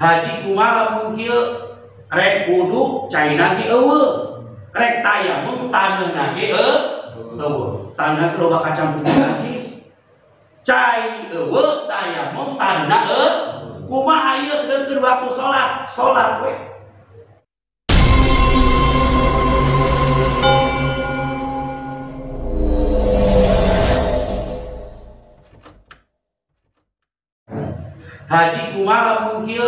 Haji kumaha lamun kieu rek wudu caina ge eueuh, rek tayamum taneuhna ge eueuh. Taneuhna loba kacampur najis. Cai eueuh tayamum taneuhna eueuh. Kumaha ieu sedengkeun waktu salat? Salat we. Haji kumaha lamun kieu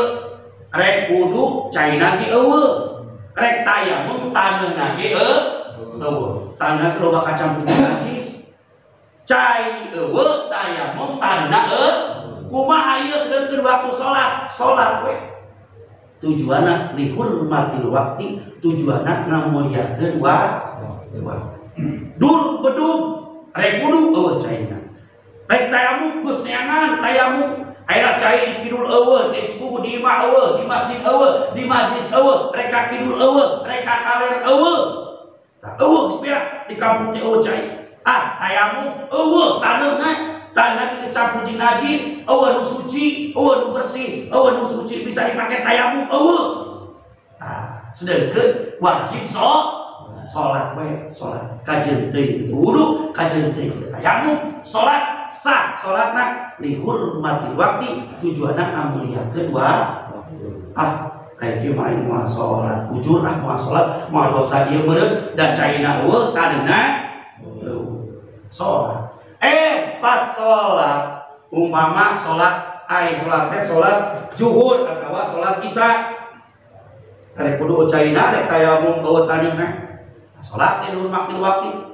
rek wudu caina ge eueuh, rek tayamum taneuhna ge eueuh. Taneuhna loba kacampur najis. Cai eueuh tayamum taneuhna eueuh. Kumaha ieu sedengkeun waktu salat? Salat we. Tujuanna lihurmatil waqti, tujuanna ngamuliakeun waktu. Dur bedug rek wudu eueuh caina. Rek tayamum geus neangan tayamum. Ayeuna cai di kidul eueuh, di subuh di imah eueuh, di masjid eueuh, di majlis eueuh, rek ka kidul eueuh, rek ka kaler eueuh. Tah eueuh geus beak di kampung teh eueuh cai. Ah, tayamum eueuh taneuhna, taneuhna geus campur jeung najis, eueuh nu suci, eueuh nu bersih, eueuh nu suci bisa dipake tayamum eueuh. Tah, sedengkeun wajib salat we, salat. Kajeun teuing wudu, kajeun teuing tayamum, salat sah salatna lihurmati waqti, tujuanna ngamuliakeun waktu. Ah, aya kieu mah aing moal salat, ujur ah moal salat, moal dosa ieu meureun da caina eueuh taneuhna eueuh. Salat. Pas salat umpama salat ai salat teh salat zuhur atawa salat isya. Rek kudu caina rek tayamum eueuh taneuhna. Salat lihurmati waqti.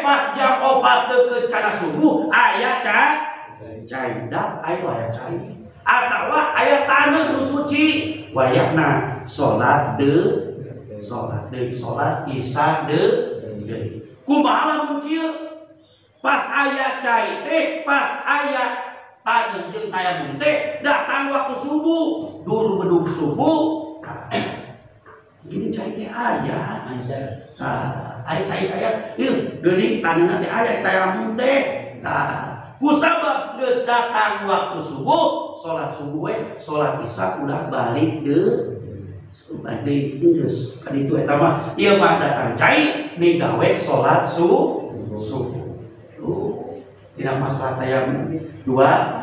Pas jam 4 deukeut kana subuh aya cai da ayo aya cai atawa aya taneuh nu suci wayahna salat deui salat deui salat isya deui. Kumaha lamun kieu pas aya cai teh pas aya taneuh jeung tayamum teh datang waktu subuh dur bedug subuh gini cai teh aya. Tah aya cai aya ieu geuning taneuhna teh aya tayamum teh. Tah kusabab geus datang waktu subuh salat subuh we salat isya ulah balik deui balik geus kan itu eta mah ieu mah datang cai migawe salat subuh. Tidak masalah tayamum dua.